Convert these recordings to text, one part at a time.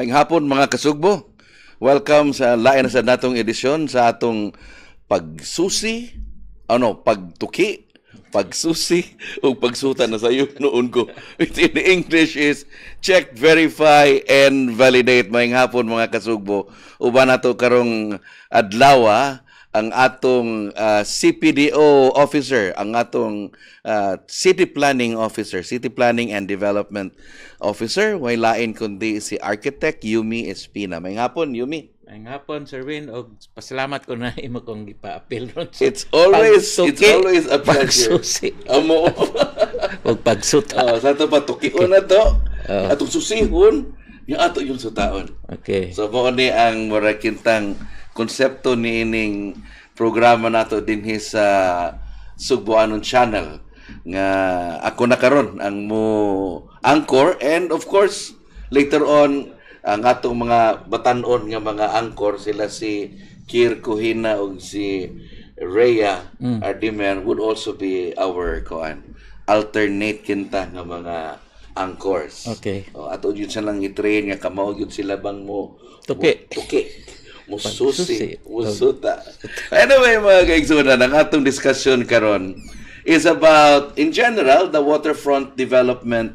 Maayong hapon, mga kasugbo. Welcome sa lain na sa natong edisyon sa atong pagsusi, ano, pagtuki, pagsusi, o pagsuta na sayo noon ko. Which in English is check, verify, and validate. Maayong hapon, mga kasugbo. Uban nato karong adlaw ang atong CPDO officer, ang atong City Planning Officer, City Planning and Development Officer, way lain kundi si Architect Yumi Espina. Maayong hapon, Yumi. Maayong hapon, Sir Win, og pasalamat ko na imo kong gipa-apil ron. It's Pagtuki, always a pleasure. pagsusi, Amo. og pagsuta. Oh, sa ato pa tukion na to. Atong susihon, yung ato yung sutaon. So mao ni ang mura kintang konsepto ni ining programa nato dinhi sa Sugboanon Channel nga ako na karon ang mo anchor, and of course later on ang atong mga batanon nga mga anchor, sila si Kir Kuhina ug si Rhea Ardimer, would also be our koan, alternate kinta nga mga anchors. Oh, ato yun silang i-train nga kamao yun sila bang mo Tuki. Mo, tuki. Mo susi, Pagsusi. mo suta. Anyway, mga kaigsunan, ang atong discussion karon is about, in general, the waterfront development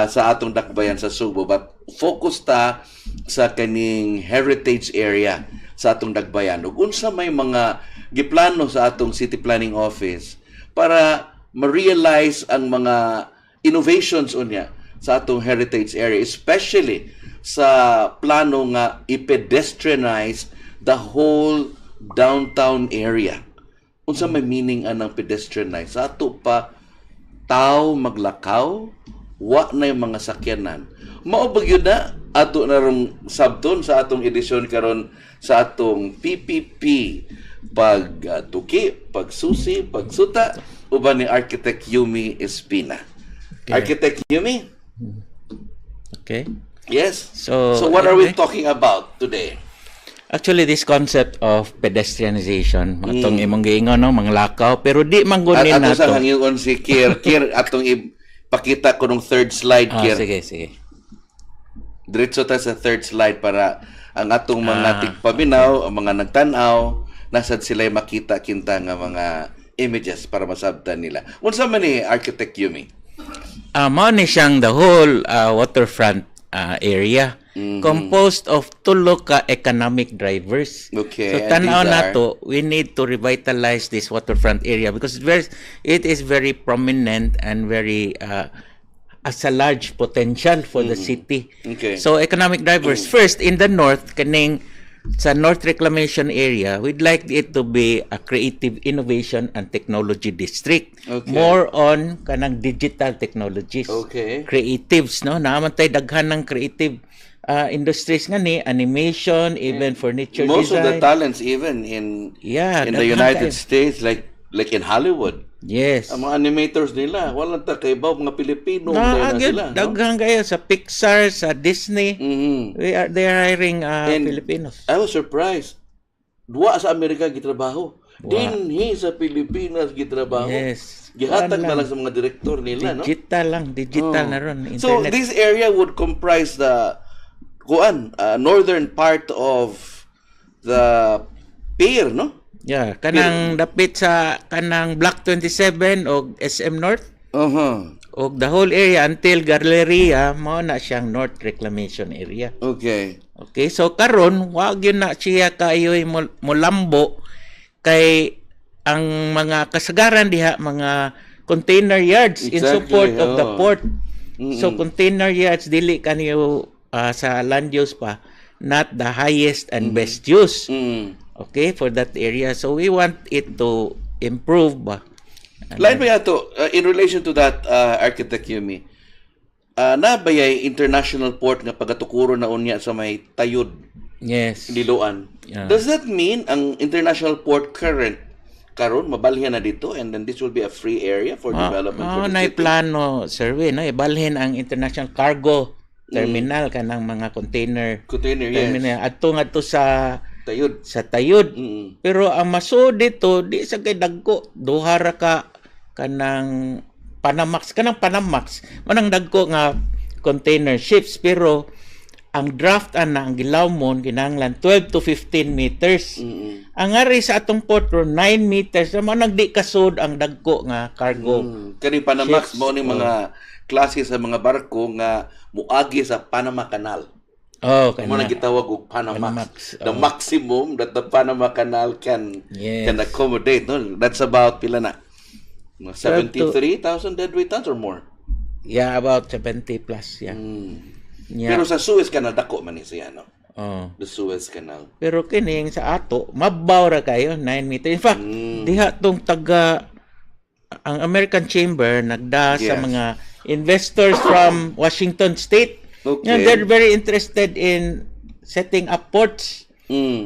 sa atong dakbayan sa Sugbo. But focus ta sa kaning heritage area sa atong dakbayan. Ug unsa may mga giplano sa atong City Planning Office para ma-realize ang mga innovations unya sa atong heritage area, especially sa plano nga i-pedestrianize the whole downtown area. Unsa may meaning anang pedestrianize? Sa ato pa tao maglakaw, wa na yung mga sakyanan. Mao ba gyud na ato na rong sabton sa atong edisyon karon sa atong PPP pag tuki, pagsusi, pagsuta uban ni Architect Yumi Espina. Architect Yumi? Okay. Yes. So, So what are we anyway. talking about today? Actually, this concept of pedestrianization, mga tong imong giingon, no, mga lakaw, pero di man At gud ni ato sa nato. hangyon si Kier. Kier, atong ipakita ko nung third slide, Kier. Sige, sige. Diretso ta sa third slide para ang atong mga tigpaminaw, ang mga nagtan-aw, nasad sila makita kinta nga mga images para masabtan nila. Unsa man ni, Architect Yumi? Mao ni siyang the whole waterfront area composed of tulo ka economic drivers. Okay, So and tan-aw these are? nato, we need to revitalize this waterfront area because it is very prominent and very has a large potential for the city. So economic drivers, first in the north, kaning sa North Reclamation Area, we'd like it to be a creative innovation and technology district. More on kanang digital technologies. Creatives, no? Naa man tay daghan ng creative industries nga ni animation, even furniture Most of the design. Talents even in in the daghan United kayo. States, like in Hollywood. Ang mga animators nila, walang ta kaibaw mga Pilipino Na, na gyud, sila, no? Daghan kayo sa Pixar, sa Disney. We are they are hiring And Filipinos. I was surprised. Duwa sa Amerika gitrabaho. Dinhi sa Pilipinas gitrabaho. Gihatag Kuan na lang sa mga direktor nila, no? Digital lang, digital na ron, So internet. this area would comprise the kuan, northern part of the pier, no? Yeah, kanang dapit sa kanang Block 27 og SM North og the whole area until Galleria, mao na siyang North Reclamation Area. Okay, so karon wa gyud na siya kaayo mulambo kay ang mga kasagaran diha mga container yards in support of the port. So container yards, dili kaniyo sa land use pa, not the highest and best use. Okay, for that area. So we want it to improve ba. Lain ba yato, in relation to that, Architect Yumi, na bayay international port nga pagatukuro na unya sa may Tayod, Liloan? Yeah. Does that mean ang international port current karon mabalhin na dito and then this will be a free area for development for Oh, the nay city? Plano, Sir Win, no? Ibalhin ang international cargo terminal, kanang mga container Container, yes. terminal adto ngadto sa Tayod. Sa Tayod. Pero ang masuod dito di sa kay dagko, duha ra ka kanang Panamax, kanang Panamax manang dagko nga container ships, pero Ang draft ana, ang gilawmon, kinahanglan 12 to 15 meters. Ang ari sa atong port ro 9 meters. Mao nang di kasud ang dagko nga cargo. Kani Panamax ships, mao ni mga klase sa mga barko nga muagi sa Panama Canal. Oh, Mo kana. na gitawag og Panamax. Panamax, The maximum that the Panama Canal can can accommodate, no? That's about pila na? Mga 73,000 deadweight tons or more. Yeah, about 70 plus, yeah. Pero sa Suez Canal dako man ni siya, no? Oh. The Suez Canal. Pero kining sa ato, mabaw ra kayo, 9 meter. In fact, diha tong taga ang American Chamber nagda sa mga investors from Washington State. Yeah, they're very interested in setting up ports.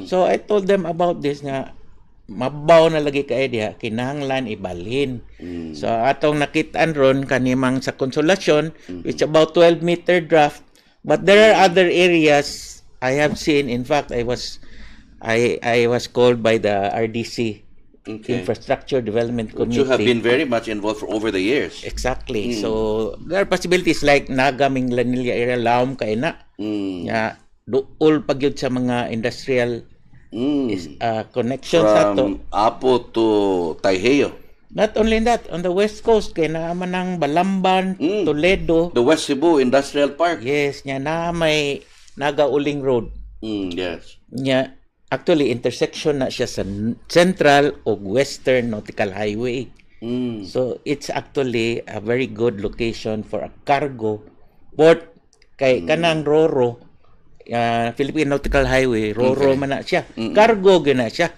So I told them about this nga mabaw na lagi kay diha, kinahanglan ibalhin. So atong nakitaan ron kanimang sa Consolacion, which about 12 meter draft, but there are other areas I have seen. In fact, I was called by the RDC, Infrastructure Development Which you have Committee. Been very much involved for over the years. Exactly. So there are possibilities like Naga, Minglanilla area, lawom kay na. Nga duol pa gyud sa mga industrial connections ato. From Apo to Taiheiyo. Not only that, on the west coast kay naa man ang Balamban, Toledo. The West Cebu Industrial Park. Yes, nya na may Naga-Uling Road. Nya actually intersection na siya sa Central ug Western Nautical Highway. So it's actually a very good location for a cargo port kay kanang Roro, Philippine Nautical Highway, Roro man na siya. Cargo gyud na siya.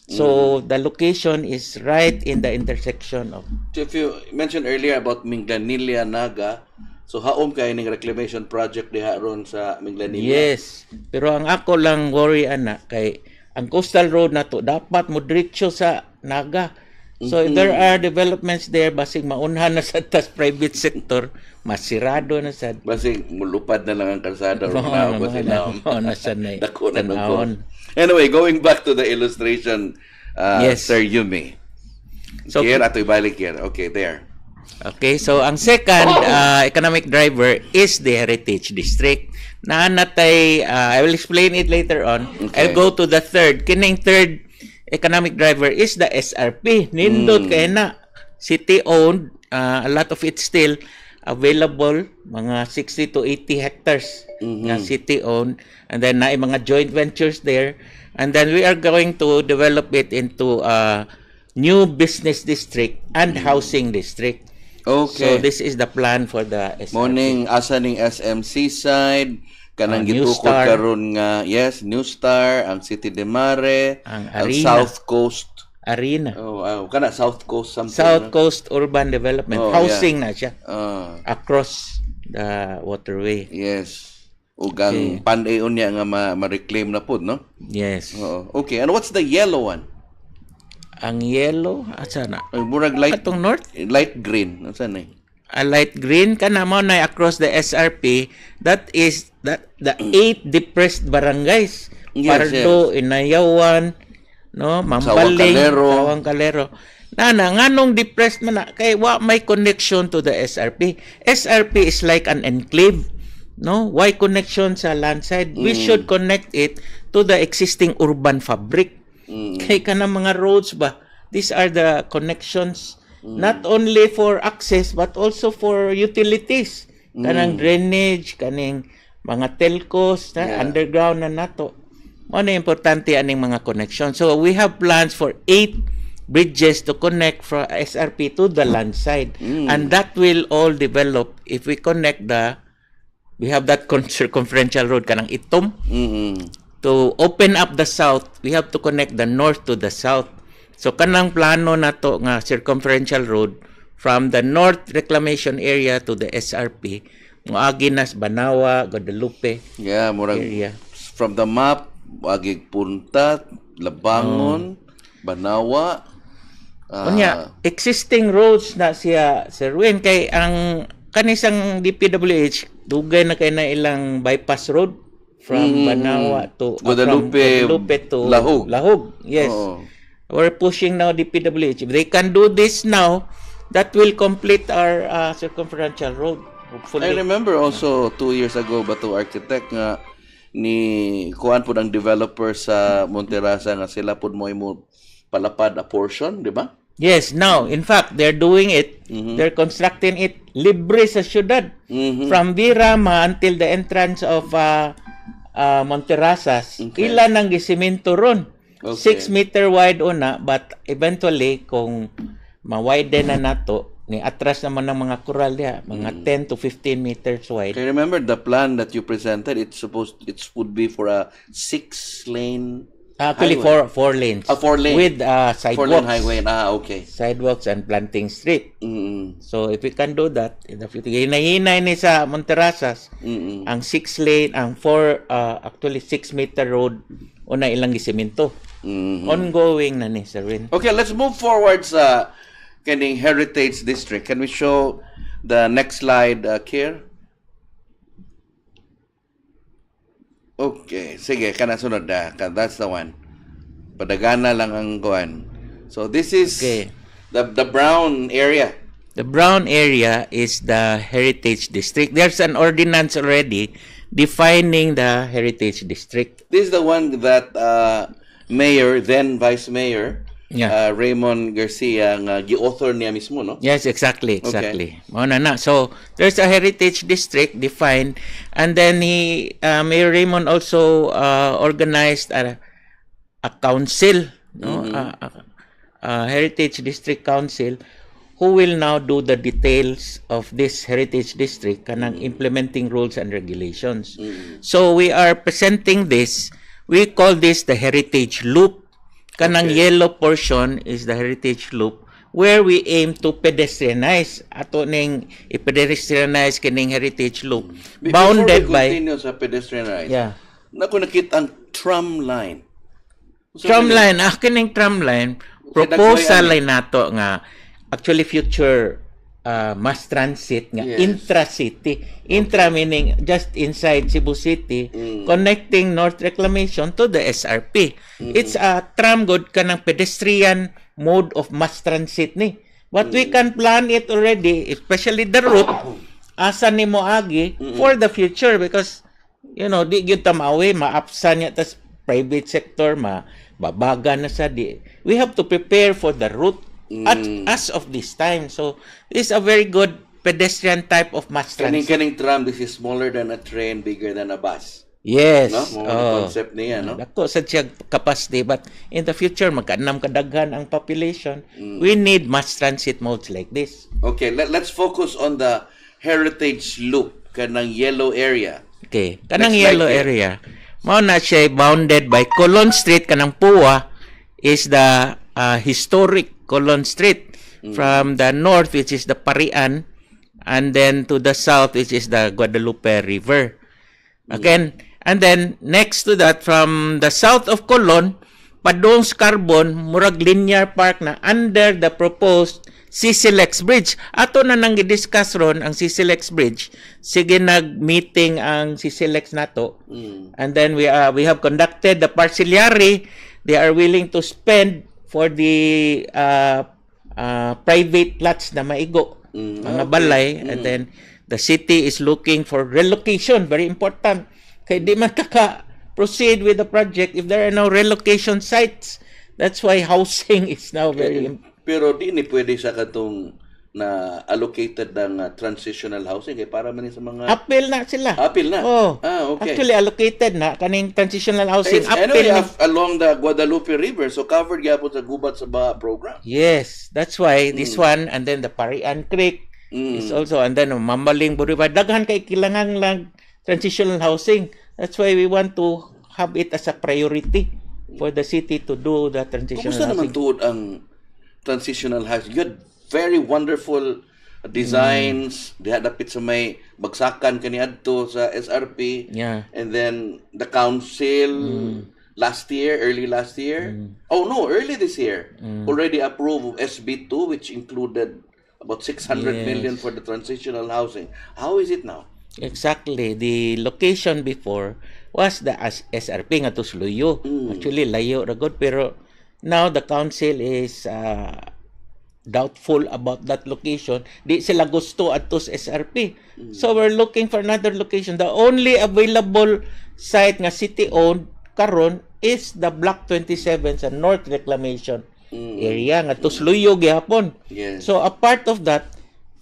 So the location is right in the intersection of So if you mentioned earlier about Minglanilla, Naga, so haom kay ning reclamation project diha ron sa Minglanilla. Yes. Pero ang ako lang worry ana kay ang coastal road nato dapat mo diretso sa Naga. So if there are developments there, basig maunhan na sa tas private sector, masirado na sad. Basig mulupad na lang ang kalsada or Oo, na ba mga sila. Na, na sad na Dako na nung tan-awon. Anyway, going back to the illustration, Sir Yumi. So Here, ato ibalik here. Okay, there. Okay, so ang second economic driver is the Heritage District. Naa natay, I will explain it later on. Okay. I'll go to the third. Kining third economic driver is the SRP. Nindot kay na. City owned, a lot of it still available, mga 60 to 80 hectares nga city owned, and then naay mga joint ventures there, and then we are going to develop it into a new business district and housing district. So this is the plan for the SRP. Morning, asa ning SM Seaside, kanang Ah, New gitukod Star. Karon nga, yes, New Star, ang City de Mare, Ang ang Arena. South Coast. Arena. Oh, kana South Coast something. South No? Coast Urban Development. Housing na siya across the waterway. Yes. Ug ang Pan-ay unya nga ma-reclaim na pud, no? Yes. Oo. Okay, and what's the yellow one? Ang yellow, asa na? Ay, murag light Katong north? Light green. Asa na, eh? A light green kana mo na across the SRP, that is that the eight depressed barangays. Pardo, Inayawan, no, Mambaling, Calero. Sawang Calero. Nana, nganong depressed man na kay wa may connection to the SRP. SRP is like an enclave, no? Why connection sa land side? We should connect it to the existing urban fabric. Kay kanang mga roads ba? These are the connections not only for access but also for utilities. Kanang drainage, kaning mga telcos, na, underground na nato. Mao na importante aning mga connection. So we have plans for eight bridges to connect from SRP to the land side. And that will all develop if we connect the we have that circumferential road kanang itom. To open up the south, we have to connect the north to the south. So kanang plano nato nga circumferential road from the north reclamation area to the SRP, moagi nas Banawa, Guadalupe Yeah, murag area. From the map, agig Punta, Labangon, Banawa. Unya, existing roads na siya, Sir Win, kay ang kanisang DPWH dugay na kay na ilang bypass road from Banawa to Guadalupe, from Guadalupe to Lahug. Lahug. Yes. Oo. We're pushing now DPWH. If they can do this now, that will complete our circumferential road. Hopefully. I remember also 2 years ago ba to, architect, nga ni kuan pud ang developer sa Monterasa nga sila pud mo palapad a portion, di ba? Yes, now, in fact, they're doing it. They're constructing it libre sa syudad. From Virama until the entrance of Monterasas, ila nang gisimento ron. 6 meter wide una, but eventually, kung ma-widen na nato, ni atras naman ng mga kural diha, mga 10 to 15 meters wide. I remember the plan that you presented. It's supposed it would be for a six lane Actually, highway. four lanes. Ah, four lane. With Four lane sidewalks. Highway. Ah, okay. Sidewalks and planting street. So if we can do that in the future, hinay-hinay ni sa Monterasas, ang six lane, ang four, actually 6 meter road, una ilang gisimento. Ongoing na ni, Sir Win. Okay, let's move forward sa kaning Heritage District. Can we show the next slide, Kier? Okay, sige, kana sunod na. That's the one. Padagana lang ang kuan. So this is the brown area. The brown area is the Heritage District. There's an ordinance already defining the Heritage District. This is the one that Mayor, then Vice Mayor, Raymond Garcia nga gi-author niya mismo, no? Yes, exactly. Mao na na. So, there's a heritage district defined and then he Mayor Raymond also organized a council, no? A heritage district council who will now do the details of this heritage district, kanang implementing rules and regulations. So we are presenting this. We call this the heritage loop. Kanang yellow portion is the heritage loop where we aim to pedestrianize. Ato ning i-pedestrianize kining heritage loop bounded Before we by continue sa pedestrianize, nako nakita ang tram line. So, Tram line, ah, kining tram line proposal line nato nga actually future mass transit nga intra-city. Intra meaning just inside Cebu City, connecting North Reclamation to the SRP. It's a tram good, kanang pedestrian mode of mass transit ni. But we can plan it already, especially the route asa ni moagi for the future because di gyud ta maawi, maapsa niya tas private sector ma babaga na sa di. We have to prepare for the route at as of this time. So this is a very good pedestrian type of mass Kaning transit. Kaning tram, this is smaller than a train, bigger than a bus. Yes. No? Mao ang Oh. concept niya, no? Dako sa siya capacity, but in the future magkaanam kadaghan ang population, we need mass transit modes like this. Okay, let's focus on the heritage loop, kanang yellow area. Okay. Kanang Next slide, yellow please. Area, mao na siya bounded by Colon Street. Kanang Pua is the historic Colon Street from the north, which is the Parian, and then to the south, which is the Guadalupe River. Again, and then next to that, from the south of Colon padung sa Carbon, murag linear park na under the proposed CCLEX Bridge. Ato na nang gi-discuss ron ang CCLEX Bridge. Sige, nag-meeting ang CCLEX nato. And then we have conducted the parcellary. They are willing to spend for the private plots na maigo. Mga balay, and then the city is looking for relocation, very important. Kay di man ka proceed with the project if there are no relocation sites. That's why housing is now very important. Pero di ni pwede sa katong na allocated ng transitional housing kay para man ni sa mga Appeal na sila. Appeal na? Oh. Ah, okay. Actually allocated na kaning transitional housing. It's Appeal anyway na. Along the Guadalupe River, so covered gyapon sa Gubat sa Baha program. Yes, that's why this one and then the Parian Creek is also and then Mambaling Boulevard. Daghan kay kilangan lang transitional housing. That's why we want to have it as a priority for the city to do the transitional Kumusta naman housing. tuod ang transitional housing? You had very wonderful designs diha dapit sa may bagsakan kaniadto sa SRP. And then the council last year, early last year. Oh no, early this year already approved SB2, which included about 600 million for the transitional housing. How is it now? Exactly. The location before was the SRP nga to Luyo. Actually layo ra gud, pero now the council is doubtful about that location. Di sila gusto adto sa SRP. So we're looking for another location. The only available site nga city owned karon is the Block 27 sa North Reclamation Area nga tusluyo gihapon. So a part of that,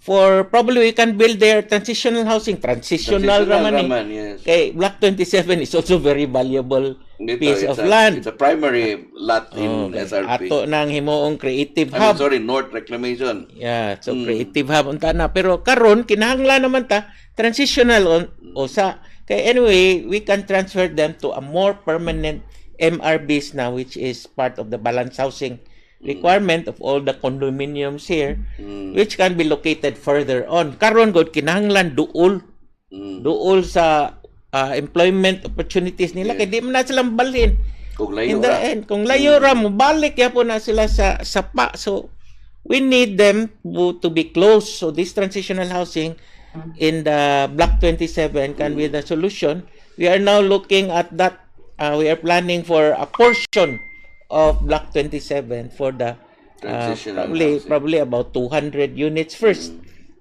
for probably we can build their transitional housing, transitional, Transitional raman eh. raman, yes. Kay Block 27 is also very valuable Dito, piece it's of land. It's a primary lot in Okay. SRP. Ato nang himuong creative I mean, hub. Sorry, North Reclamation. Yeah, so creative hub unta na. Pero karon kinahanglan naman ta transitional on o sa kay anyway, we can transfer them to a more permanent MRBs now, which is part of the balanced housing requirement of all the condominiums here, which can be located further on. Karon gud kinahanglan duol duol sa employment opportunities nila kay di man na silang balhin. Kung layo In the ra. End, kung layo ra mo balik gyapon na sila sa pa. So we need them to be close. So this transitional housing in the Block 27 can be the solution. We are now looking at that. We are planning for a portion of Block 27 for the Transitional probably housing. Probably about 200 units first.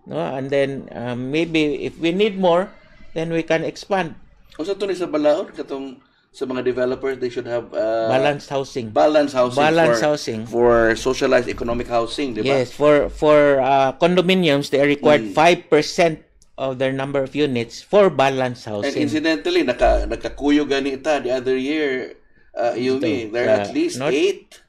No? And then maybe if we need more, then we can expand. Unsa to ni sa balaod katong sa mga developers, they should have Balanced housing. Balanced housing Balanced for, housing. For socialized economic housing, di ba? Yes, for condominiums, they are required 5% of their number of units for balanced And housing. Incidentally, nakakuyo gani ta the other year, Yumi, there are at sa least North? Eight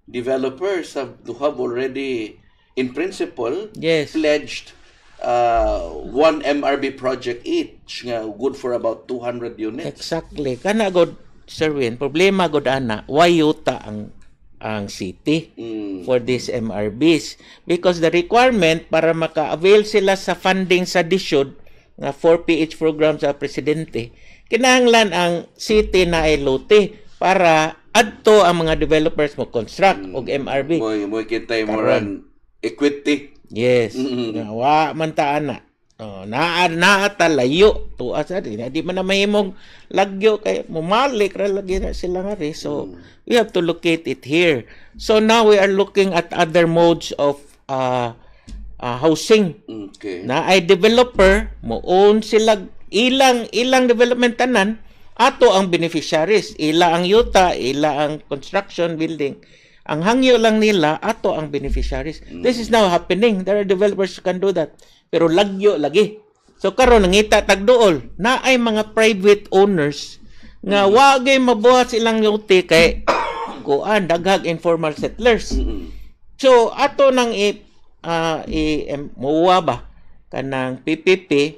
developers who have already, in principle, pledged one MRB project each, nga good for about 200 units. Exactly. Kana god, Sir Win, problema god ana, why yuta ang city for these MRBs? Because the requirement para maka-avail sila sa funding sa DHSUD nga 4PH program sa presidente, kinahanglan ang city na ay lote para adto ang mga developers mo construct og MRB. Mo kita moran equity. Yes. Nga, wa man ta ana. Oh, naa naa ta layo tuwa sa di, di man na mahimong lagyo kay mumalik ra lagi na sila nga ri. So we have to locate it here. So now we are looking at other modes of housing. Na ay developer mo own sila ilang development tanan, ato ang beneficiaries, ila ang yuta, ila ang construction building. Ang hangyo lang nila, ato ang beneficiaries. This is now happening. There are developers who can do that, pero lagyo lagi. So karon nangita tag duol na ay mga private owners nga wa gyud mabuhat silang yuti kay kuan, daghag informal settlers. So ato nang i muwa ba kanang PPP,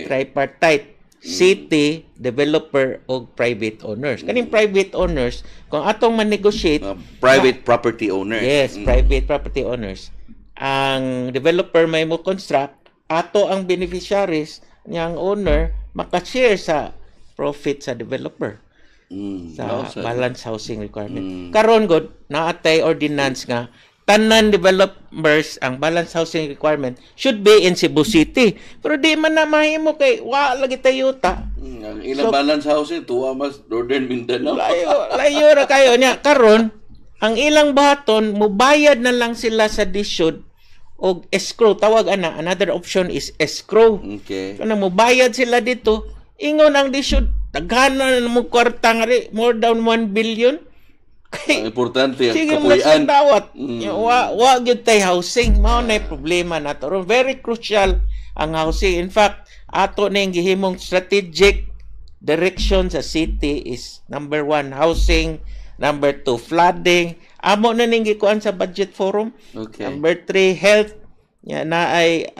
tripartite, city, developer og private owners. Kaning private owners, kung atong man-negotiate Private property owners. Yes, private property owners. Ang developer may mo construct, ato ang beneficiaries niyang owner maka-share sa profit sa developer sa No, balance housing requirement. Karon god, naatay ordinance nga tanan developers, ang balance housing requirement should be in Cebu City. Pero di man na mahimo kay wa lagi tayo yuta. Ang ilang balance housing tuwa mas Northern Mindanao. Layo, layo ra kayo niya. Karon, ang ilang baton, mubayad na lang sila sa DHSUD og escrow. Tawag ana, another option is escrow. Kanang mubayad sila dito, ingon ang DHSUD, daghan na mo kwarta nga ri, more than 1 billion. Kay, Ang importante ang sige mo kapuy-an. na dawat. Wa gyud tay housing. Mao na problema nato. Ron, very crucial ang housing. In fact, ato na yung gihimong strategic direction sa city is number one, housing, number two, flooding. Amo na ning gikuan sa budget forum. Number three, health. Ya na ay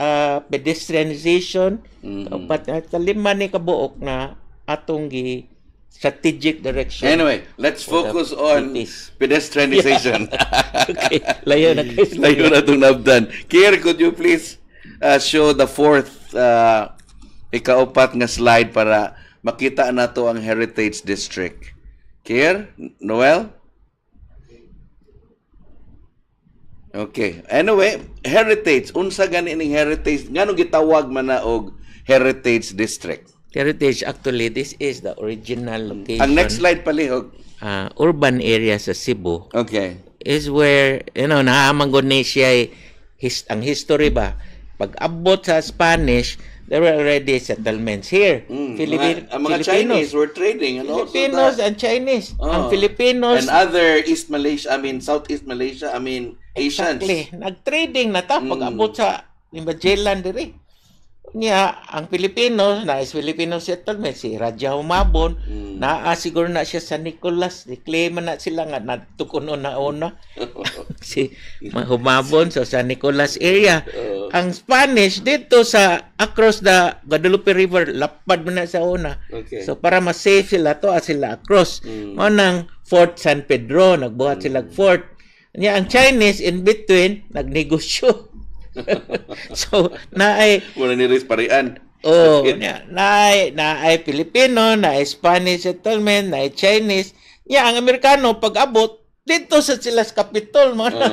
pedestrianization. Upat at lima ni kabuok na atong gi strategic direction Anyway, let's for the focus on cities. Pedestrianization. Okay, layo na kayo. Layo na itong nabdan. Kier, could you please show the fourth, ikaupat nga slide para makita nato ang Heritage District. Kier? Noel? Okay. Anyway, heritage. Unsa gani ning heritage? Ngano gitawag man na og Heritage District? Heritage, actually, this is the original location. Ang next slide palihog. Urban area sa Cebu is where, naa man gud ni siya Ang history ba, pag abot sa Spanish, there were already settlements here. Ang mga Filipinos. Chinese were trading and also Filipinos and Chinese. Ang Oh. Filipinos and other East Malaysia, I mean Southeast Malaysia, I mean Asians. Exactly. Nag-trading na ta pag abot sa ni Magellan diri. Niya, ang Filipinos, na is Filipino settlement, si Raja Humabon, naa siguro na siya sa Nicolas, claim na sila nga nadto na una. Si Humabon, so sa Nicolas area. Ang Spanish dito sa across the Guadalupe River, lapad man na sa una. So para ma-safe sila to, sila across. Mao nang Fort San Pedro, nagbuhat sila og fort. Nya ang Chinese in between nagnegosyo. So naay Wala ni Riz Parian. Oh, nya naay Pilipino, naay Spanish settlement, naay Chinese. Nya ang Amerikano pag abot dito sa sila sa Capitol, mo na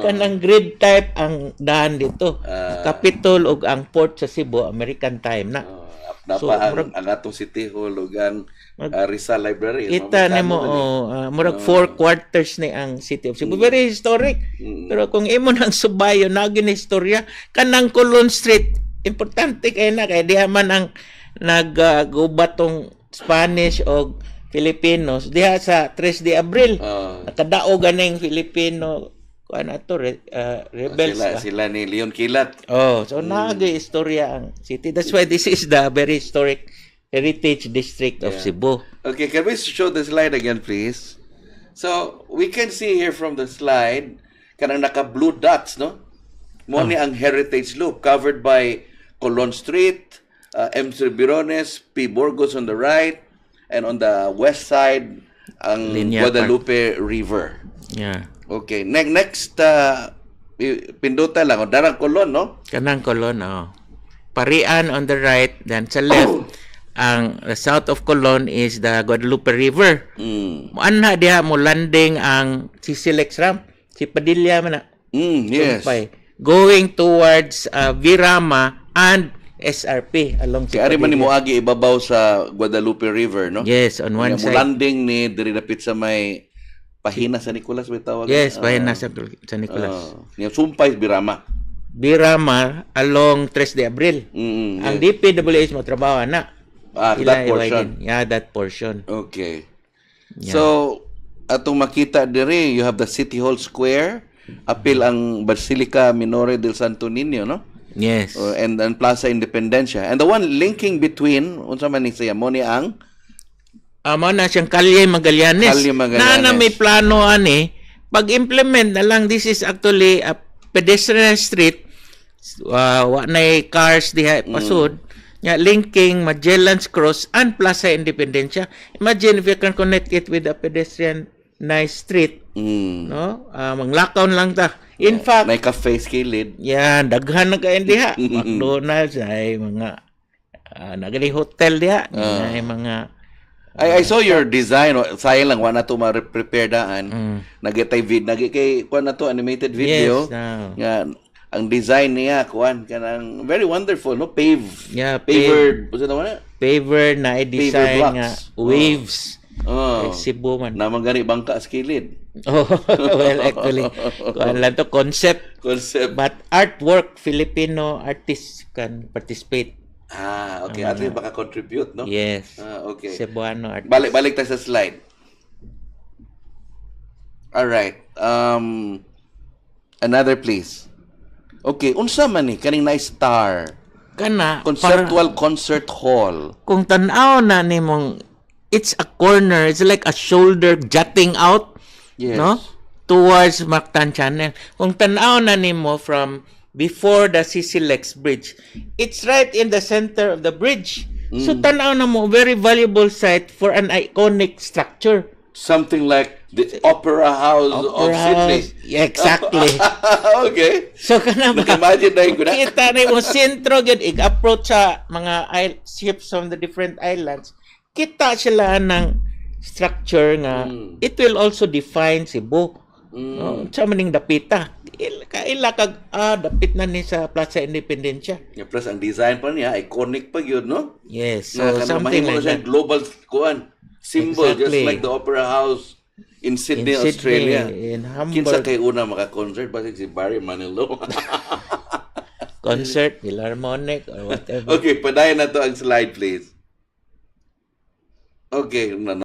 kanang grid type ang daan dito. Capitol ug ang port sa Cebu, American time na. Napa So, ang atong City Hall ug ang Rizal Library. Kita Mga nimo Amerikano man eh. oh, murag four quarters ni ang City of Cebu. Very historic. Pero kung imo nang subayo na ni istorya kanang Colon Street, importante kay na kay diha man ang naggubat tong Spanish o Filipinos diha sa 3 de Abril. Nakadaog ganing Filipino kuan ato rebels sila, ba? Sila ni Leon Kilat. Oh, so naagay istorya ang city. That's why this is the very historic heritage district of Cebu. Okay, can we show the slide again, please? So, we can see here from the slide, kanang naka-blue dots, no? Mo ni ang Heritage Loop covered by Colon Street, M. Birones, P. Burgos on the right, and on the west side, ang Linya Park. Guadalupe River. Okay, next, pinduta lang, o darang Colon, no? Kanang Colon, oh. Parian on the right, then sa left, ang the south of Colon is the Guadalupe River. Anha diha mo landing ang CCLEX ramp, si Padilla man na. Sumpay. Going towards Virama and SRP along si Kay ari man ni Padilla. moagi ibabaw sa Guadalupe River, no? Yes, on one Nga side. mo-landing ni diri dapit sa may Pahina sa Nicolas may tawag. Yes, Pahina sa San Nicolas. Nga sumpay Birama. Birama along 3 de Abril. Ang DPWH mo trabaho na. Ah, Ila that portion. i-widen. Yeah, that portion. Okay. So, atong makita diri, you have the City Hall Square, apil ang Basilica Minore del Santo Niño, no? Yes. Oh, and then Plaza Independencia. And the one linking between, unsa man ni siya, mo ni ang Mao na siyang Kalye Magallanes. Kalye Magallanes. Na may plano ani, pag-implement na lang, this is actually a pedestrian street. Wa nay cars diha pasud. Nya linking Magellan's Cross and Plaza Independencia. Imagine if you can connect it with a pedestrian nice street, no? Manglakaw lang ta. In fact, May cafe kilid. Yan, daghan na kayo diha. McDonald's ay mga nagani hotel diha, ay mga I saw your design. Oh, sayang lang wa na to ma-prepare daan. Nagitay vid nagi kay kuan na to animated video. Yes, no. Nga ang design niya kuan kanang very wonderful, no? Pave. Yeah, pavered. Unsa naman na? Paver na i-design blocks. nga waves. Oh. Kay Cebu man. Naman gani bangka sa kilid. Oh, well, actually, kuan lang to concept. Concept. But artwork, Filipino artists can participate. Ah, okay. At least baka contribute, no? Yes. Ah, okay. Cebuano artists. Balik balik tayo sa slide. All right. Another, please. Okay, unsa man ni kaning nice star? Kana, para, Conceptual Concert Hall. Kung tan-aw na nimong it's a corner, it's like a shoulder jutting out, no? Towards Mactan Channel. Kung tan-aw na nimo from before the CCLEX Bridge, it's right in the center of the bridge. So tan-aw na mo, very valuable site for an iconic structure. Something like the Opera House of Opera Sydney. House. Yeah, exactly. So kana ba? Nag-imagine na ko na. Kita na mo sentro gyud ig-approach sa mga ships from the different islands. Kita sila ng structure nga it will also define Cebu. No, sa maning dapita. Kaila kag dapit na ni sa Plaza Independencia. Yeah, plus ang design pa niya iconic pa gyud, no? Yes. So Na kanang something mahimo like siya that. global kuan symbol, just like the Opera House In Sydney, In Sydney, Australia. in Kinsa Hamburg. Kay una maka-concert basig si Barry Manilow. Concert, Philharmonic, or whatever. Okay, padayon na to ang slide, please. Okay, na